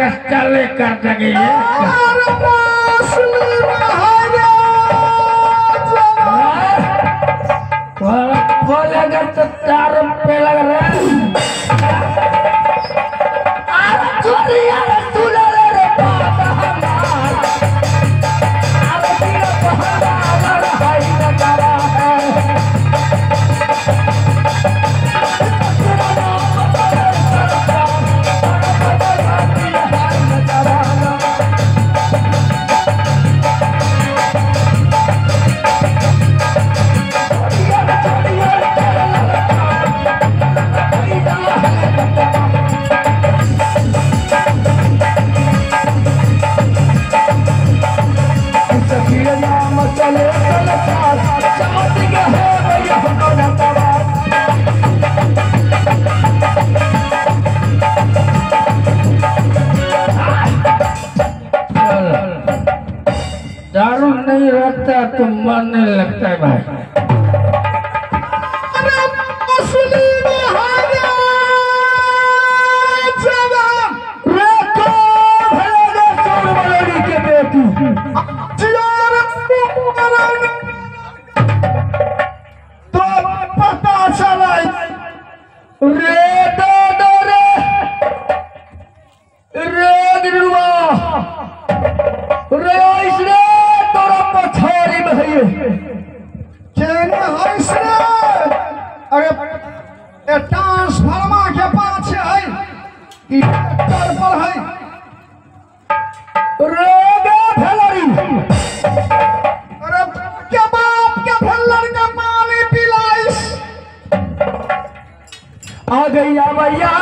का चले कर देंगे। बोलेगा तो 4 रुपये लग रहे। दारू नहीं रहता तो मन नहीं लगता है भाई। तो पता चला रे रे रे गिरुआ रे इसने तोरा पछाड़ी में है केने हइस रे। अरे ए ट्रांसफार्मर के पाछे है कि ट्रैक्टर पर है रे गे भेलरी। अरे के बाप के भेलर के पानी पिलाइस। आ गया भैया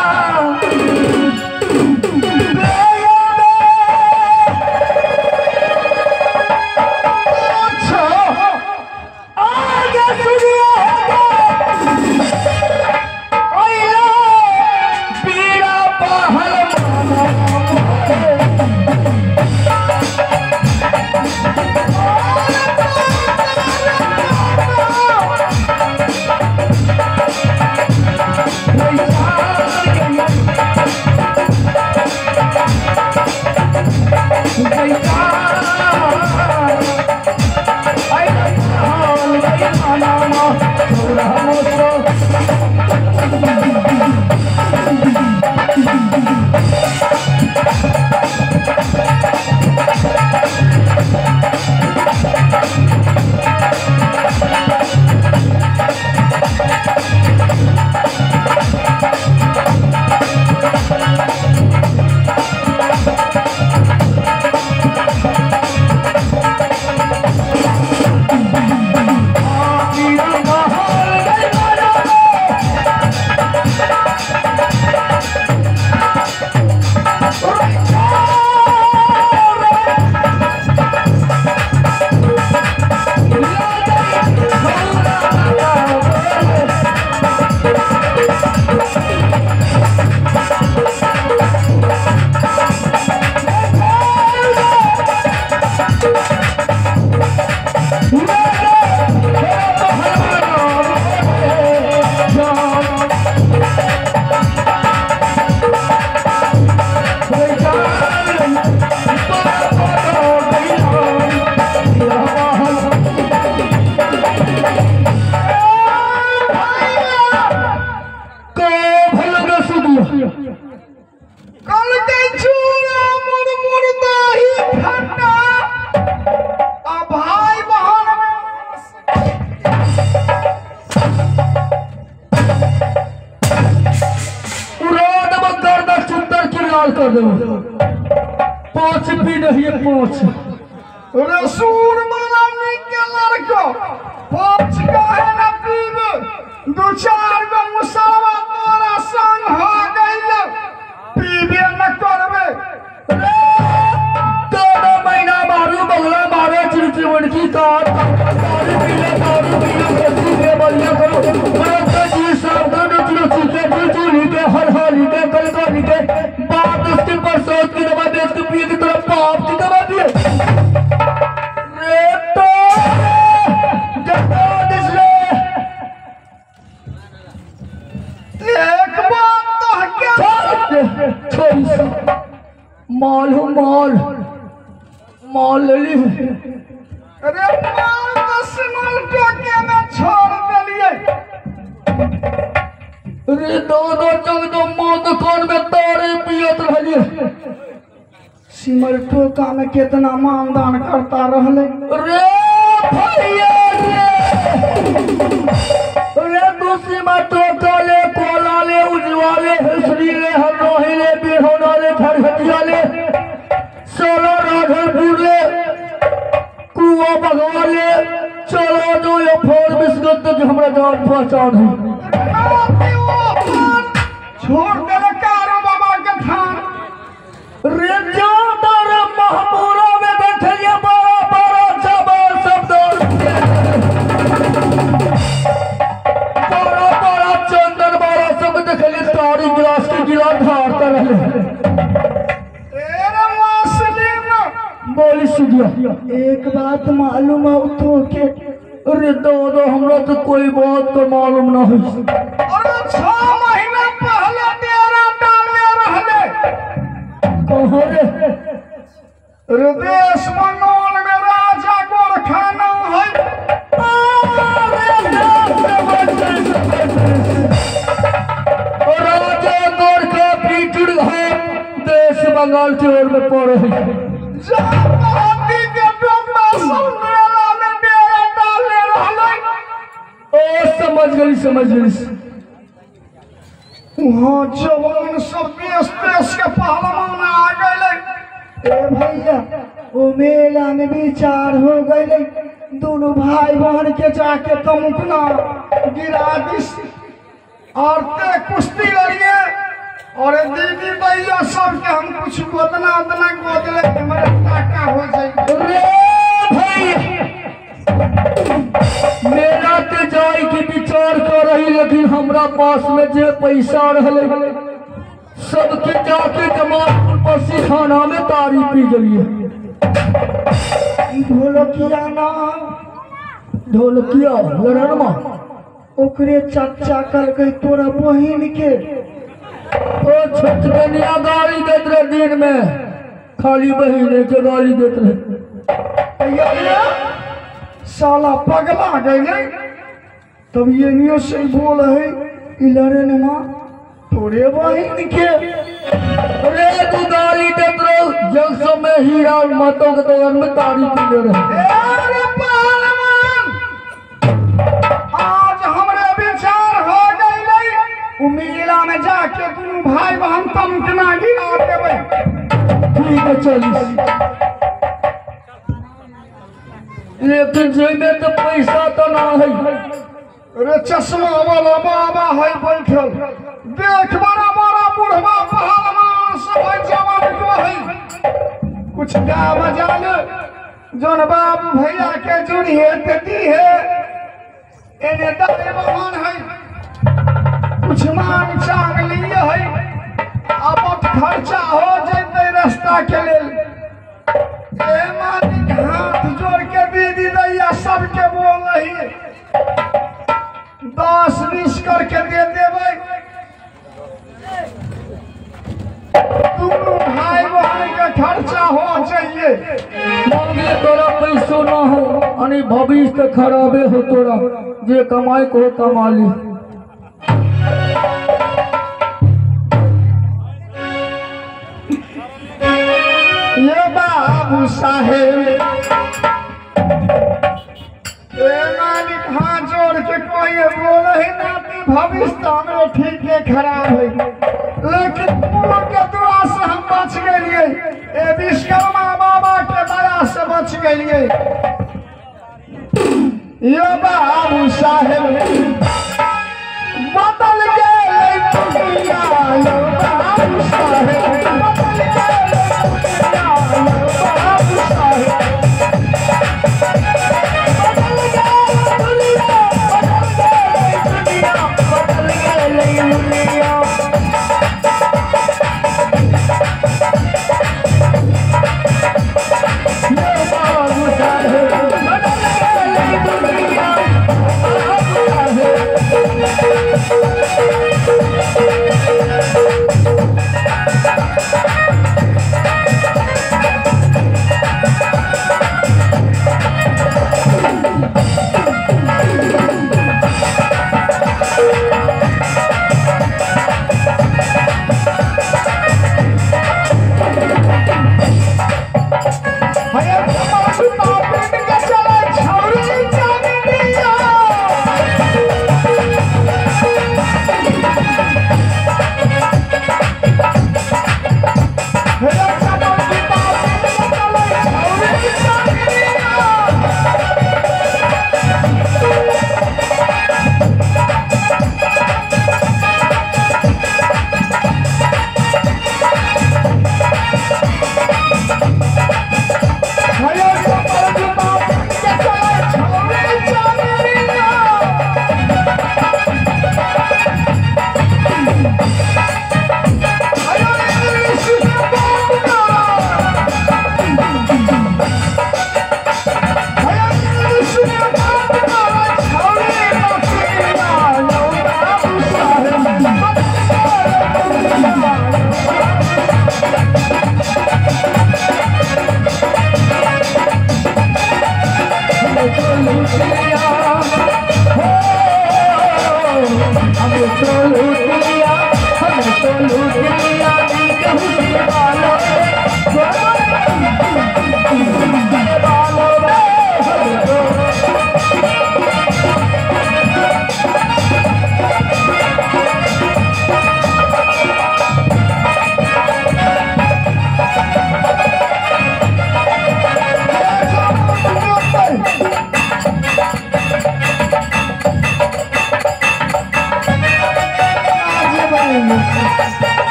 कर दो पांच भी नहीं पांच रसूल मालानी के लड़को पांच काहे न पीबे। दो चार गो मुसलमान तोरा संग हो गइल पीबे न करबे। रे 2 महीना मारू बंगला मारे चिड़चिड़ की कार दारू पीले कसी के बलिया करो मरद जी सावधान चिड़चिड़ के चूली के हर हरी के कलकारी के बाप उसके पर सोच की दवा बेच के पिए की तरफ बाप की दवा दिए रे तो जब दिसले एक बात तो छोड़ माल हो माल माल ले ली। अरे माल तो सिमल टोके में छोड़ दिलिए। अरे दो जगदम्बा दुकान में तारे पियत रहलिए। सिमल टोका में कितना मानदान करता रहले। रे भैया रे रे दूसरी में टोका ले कोला ले उजवा ले हसरी ले हरनोही ले बिरहोना ले फरहतिया ले सोलो राघवपुर ले कुआ बगवा ले चलो दो ये फोर बिस्कुट तक हमरा जान पहचान है। छोड़ दे कारो बाबा के थान। रे जादर महमूरा में बैठे ये बड़ा बड़ा जबर सब दौड़ बड़ा बड़ा चंदन बड़ा सब देखले तारी गिलास के गिलास धारता रहले। तेरे मुस्लिम बोली सुधिया एक बात मालूम हो तो के। अरे दो हमरा तो कोई बात तो मालूम ना है। अरे 6 महीना पहले डेरा डालने रहले। कहाँ रे? देश मनोल में राजा गोरखाना है। राजा गोरखा पीटुड़ है देश बंगाल की ओर में पड़े है। ओ समझ गई समझ गई। वहाँ जवान सब देश देश के पहलवान आ गए। ए भैया वो मेला में विचार हो गए दोनों भाई बहन के जाके तमुकना गिरा this और ते कुश्ती लड़िए। और दीदी भैया सबके हम कुछ गोदना उतना गोदले हमारे टाका हो जाए। रे भाई मेला ते जाए के विचार कर रही लेकिन हमरा पास में जे पैसा रहले सबके जाके जमालपुर पसी खाना में तारी पी गई। ढोलकिया ना ढोलकिया लड़नमा ओकरे चच्चा कर गई तोरा बहिन के। ओ छोटकनिया गाली देत रहे दिन में खाली बहिन के गाली देत रहे। साला पगला गए तब ये नियो से बोल है इलरे ने मां तोरे बहिन के। अरे तू गाली देत रहो जंक्शन में हीरा मातो के दुकान में तारी पीने रहे। अरे पहलवान आज हमरे विचार हो गई उ मेला में जाके दोनों भाई बहन तमकना गिरा देबै। ठीक है चलिस लेकिन जेबे तो पैसा तो ना है। अरे चश्मा वाला बाबा है बैठल देख बड़ा बड़ा बुढ़वा पहलवान सब है जवान को है कुछ गा बजा ले जोन बाबू भैया के जुड़िए ते दी है एने दाई बहन है कुछ मांग चांग लिए है अब खर्चा हो जैते रास्ता के लेल। ए मालिक हाथ जोड़ के दीदी दैया सबके बोल रही 10-20 करके दे देबै। दोनों भाई बहन के खर्चा हो जाइए। मांगे तोरा पैसो ना हो अनि भविष्य खराबे हो तोरा जे कमाई को कमा ली। ये बाबू साहेब ए मालिक हाथ जोड़ के कोई बोल ही ना भविष्य हमरो ठीक है खराब है लेकिन पुल के दुआ से हम बच गए। ए विश्वकर्मा बाबा के दया से बच गए। ये बाबू साहेब बदल गए दुनिया। ये बाबू साहेब बदल गए दुनिया। ये बाबू साहेब बदल गए दुनिया बदल गए दुनिया बदल गए दुनिया। ये बाबू साहेब बदल गए दुनिया। बाबू साहेब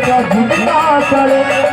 का झुमका चले।